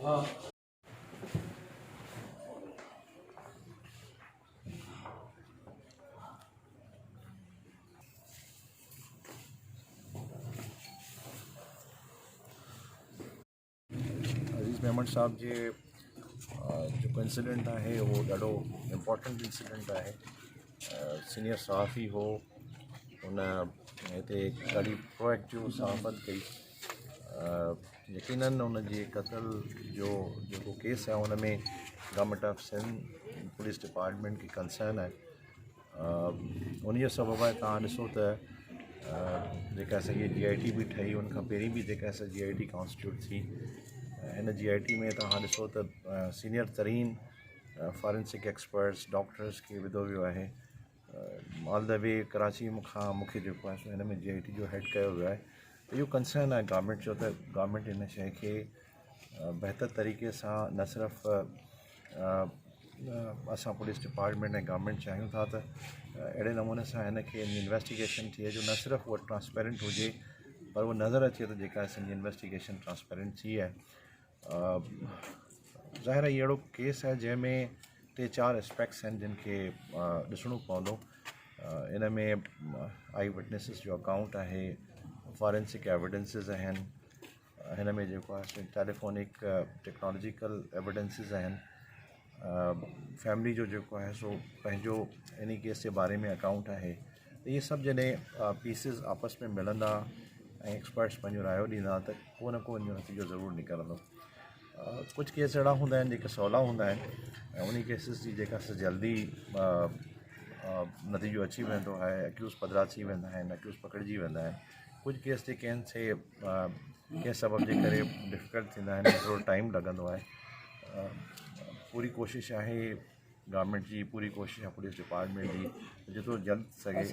عزيز ميمڻ صاحب جي جيڪو انسيڊنٽ آهي اهو ڏاڍو امپورٽنٽ انسيڊنٽ آهي سينيئر صحافي هو ان هتي ڏاڍي پرو ايڪٽو صحافت ڪئي يقينن ان جي قتل جو جيڪو ڪيس آهي ان ۾ government of Sindh police department کي ڪنسرن آهي ان جو سبب آهي توهان ڏسو ته جيڪا اسان جي جي آء ٽي به ٺهي ان کان پهرين به جيڪا اسان جي آء ٽي ڪانسٽيٽيوٽ ٿي هن جي آء ٽي ۾ توهان ڏسو ته سينيئر ترين فارينسڪ ايڪسپرٽس ڊاڪٽرس کي وڌو ويو آهي آل the وي ڪراچي کان مونکي جيڪو آهي سو هن ۾ جي آء ٽي جو هيڊ ڪيو ويو آهي اهو ڪنسرن آهي گورنمينٽ جو ته گورنمينٽ هن شيء کي بهتر طريقي سان نه صرف اسان پوليس ڊپارٽمينٽ ۽ گورنمينٽ چاهيون ٿا ته اهڙي نموني سان هن کي انويسٽيگيشن ٿئي جو نه صرف اهو ٽرانسپيرنٽ هجي پر اهو نظر اچي ته جيڪا اسان جي انويسٽيگيشن ٽرانسپيرنٽ ٿي آهي ظاهر آهي اهڙو ڪيس آهي جنهن ۾ ٽي چار اسپيڪٽس آهن جن کي ڏسڻو پوندو ان ۾ آئي وٽنيسز جو اڪائونٽ آهي فارينسڪ ايويڊنسز آهن هن ۾ جيڪو آهي سو ٽيليفونڪ ٽيڪنالاجيڪل ايويڊنسز آهن فيملي جو جيڪو آهي سو پنهنجو ان ڪيس جي باري ۾ اڪائونٽ آهي ته اهي سڀ جڏهن پيسز آپس ۾ ملندا ۽ ايڪسپرٽس پنهنجو رايو ڏيندا ته ڪو نه ڪو ان جو نتيجو ضرور نڪرندو ڪجهه ڪيس اهڙا هوندا آهن جيڪي سولا هوندا آهن ۽ ان ڪيسز جي جيڪا سا جلدي نتيجو اچي ويندو آهي اڪيوز پڌرا ٿي ويندا آهن اڪيوز پڪڙجي ويندا آهن ڪجهه ڪيس جيڪي آهن سي ڪنهن سبب جي ڪري ڊفيڪلٽ ٿيندا آهن ٿورو ٽائيم لڳندو آهي پوري ڪوشش آهي گورنمينٽ جي پوري ڪوشش آهي پوليس ڊپارٽمينٽ جي جيترو جلد سگهي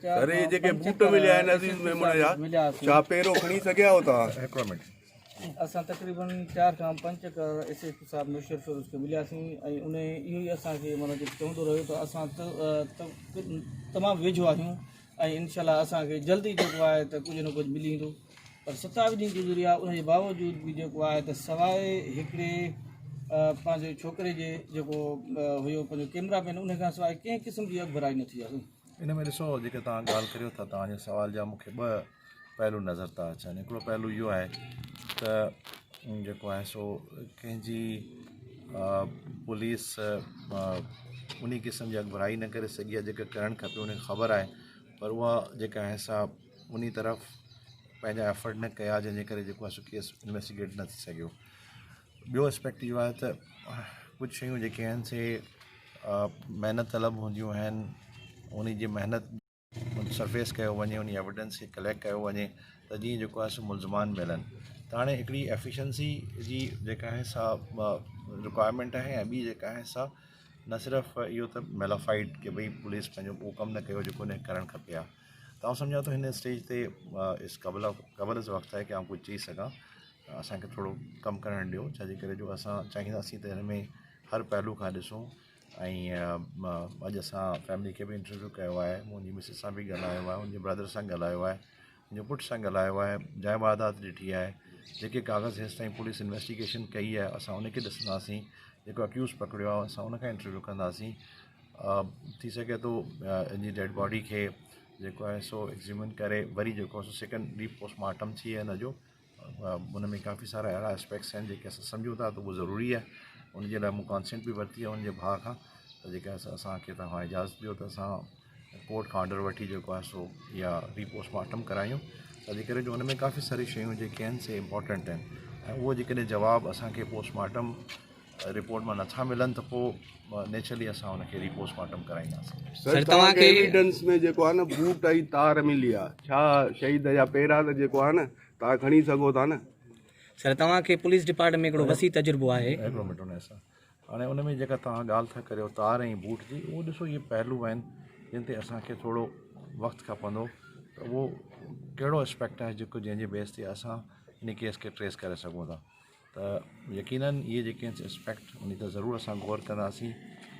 سر هي جيڪي بوٽ مليا آهن عزيز ميمڻ جا ڇا پيرو کڻي سگهيا آهيو توهان هڪڙو منٽ اسان تقريبن چار کان پنج چڪر ايس ايس پي صاحب نوشهر فيروز کي ملياسين ۽ ان اهو ئي اسان کي معنيٰ جيڪو چوندو رهيو ته اسان تمام ويجهو آهيون ۽ انشاء الله اسان کي جلد ئي جيڪو آهي ته ڪجهه نه ڪجهه ملي ايندو پر ستاويهه ڏينهن گذري ويا ان جي باوجود به جيڪو آهي ته سواء هڪڙي پنهنجي ڇوڪري جي جيڪو هيو پنهنجو ڪيمرا مين ان کان سواء ڪنهن قسم جي اڳڀرائي نه ٿي آهي. ان ۾ ڏسو جيڪي توهان ڳالهه ڪريو ٿا توهان جي سوال جا مون کي ٻه پهلو نظر ٿا اچن هڪڙو پهلو اهو آهي ته جيڪو آهي سو ڪنهن جي پوليس انهي قسم جي اڳڀرائي نه ڪري سگهي آهي جيڪا ڪرڻ کپي ان کي خبر آهي پر اها جيڪا آهي سا انهي طرف پنهنجا ايفرٽ نه ڪيا جنهن جي ڪري جيڪو آهي سو ڪيس انويسٽيگيٽ نه ٿي سگهيو ٻيو اسپيڪٽ اهو آهي ته ڪجهه شيون جيڪي آهن سي محنت طلب هونديون آهن انهي جي محنت سرفيس ڪيو وڃي انهي ايويڊنس کي ڪليڪٽ ڪيو وڃي ته جيئن جيڪو آهي سو ملزمان ملن ته هاڻي هڪڙي ايفيشنسي جي جيڪا آهي سا رڪوائرمينٽ آهي ۽ ٻي جيڪا آهي سا نه صرف اهو ته ميلافائيڊ ڪي ڀئي پوليس پنهنجو اهو ڪم نه ڪيو جيڪو ان کي ڪرڻ کپي ها ته آئون سمجهان ٿو هن اسٽيج تي اس قبل قبل از وقت آهي ڪي آئون ڪجهه چئي سگهان اسانکي ٿورو ڪم ڪرڻ ڏيو ڇاجي ڪري جو اسان چاهينداسين ته هن ۾ هر پهلو کان ڏسون ۽ اڄ اسان فيملي کي به انٽرويو ڪيو آهي منهنجي مسز سان به ڳالهايو آهي منهنجي برادر سان ڳالهايو آهي منهنجي پٽ سان ڳالهايو آهي جاء واردات ڏٺي آهي جيڪي ڪاغذ هيس تائين پوليس انويسٽيگيشن ڪئي آهي اسان ان کي ڏسنداسين جيڪو اڪيوز پڪڙيو آهي اسان ان کان انٽرويو ڪنداسين ٿي سگهي ٿو ان جي ڊيڊ باڊي کي جيڪو آهي سو ايگزيمن ڪري وري جيڪو آهي سو سيڪنڊ ري پوسٽ مارٽم ٿئي ان جو ان ۾ ڪافي سارا اهڙا اسپيڪٽس آهن جيڪي اسان سمجهون ٿا ته اهو ضروري آهي ان جي لاء مون ڪانسينٽ به ورتي آهي ان جي ڀاء کان ته جيڪا اسانکي توهان اجازت ڏيو ته اسان ڪورٽ کان آرڊر وٺي جيڪو آهي سو يا ري پوسٽ مارٽم ڪرايون ڇاجي ڪري جو ان ۾ ڪافي ساري شيون جيڪي آهن سي امپورٽنٽ آهن ۽ اهو جيڪڏهن جواب اسانکي پوسٽ مارٽم رپورٽ مان نٿا ملن ته پوء نيچرلي اسان ان کي ري پوسٽ مارٽم ڪرائينداسين. سر توهان کي ايويڊنس ۾ جيڪو آهي نه بوٽ ۽ تار ملي آهي ڇا شهيد جا پيرا ته جيڪو آهي نه توهان کڻي سگهو ٿا نه. سر توهان کي پوليس ڊپارٽمينٽ ۾ هڪڙو وسيع تجربو آهي. هڪڙو منٽ ان سان هاڻي ان ۾ جيڪا توهان ڳالهه ٿا ڪريو تار ۽ بوٽ جي اهو ڏسو اهي پهلو آهن جن تي اسان کي ٿورو وقت کپندو ته اهو ڪهڙو اسپيڪٽ آهي جيڪو جنهن جي بيس تي اسان ان ڪيس کي ٽريس ڪري سگهون ٿا. ته يقينن اهي جيڪي آهن اسپيڪٽ انهي تي ضرور اسان غور ڪنداسين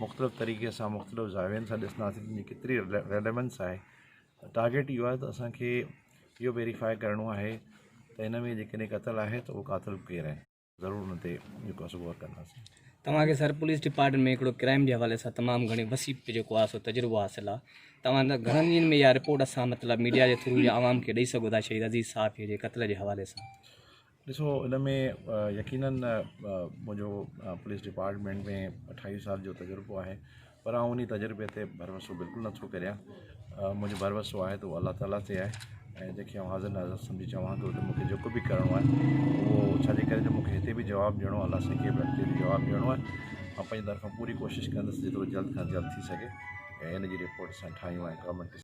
مختلف طريقي سان مختلف زاوين سان ڏسنداسين ان جي ڪيتري ريليونس آهي ٽارگيٽ اهو آهي ته اسانکي اهو ويريفائي ڪرڻو آهي ته هن ۾ جيڪڏهن قتل آهي ته اهو قاتل ڪير آهي. ضرور ان تي جيڪو آهي سو غور ڪنداسين. توهان کي سر پوليس ڊپارٽمينٽ ۾ هڪڙو ڪرائيم جي حوالي سان تمام گهڻي وسيع جيڪو آهي سو تجربو حاصل آهي توهان ته گهڻن ڏينهن ۾ اها رپورٽ اسان مطلب ميڊيا جي ٿرو يا عوام کي ڏئي سگهو ٿا شهيد عزيز صحافي جي قتل جي حوالي سان. ڏسو ان ۾ يقينن منهنجو پوليس ڊپارٽمينٽ ۾ اٺاويهه سال جو تجربو آهي پر آئون انهي تجربي تي ڀروسو بلڪل نٿو ڪريان. منهنجو ڀروسو آهي ته اهو الله تعاليٰ تي آهي ۽ جنهن کي آئون حاضر ناظر سمجهي چوان ٿو ته مون کي جيڪو به ڪرڻو آهي اهو ڇا جي ڪري جو مون کي هتي به جواب ڏيڻو آهي الله سائين کي به اڳتي به جواب ڏيڻو آهي. آئون پنهنجي طرفان پوري ڪوشش ڪندس جيترو جلد کان جلد ٿي سگهي ۽ ان جي رپورٽ اسان ٺاهيون ۽ گورنمينٽ کي.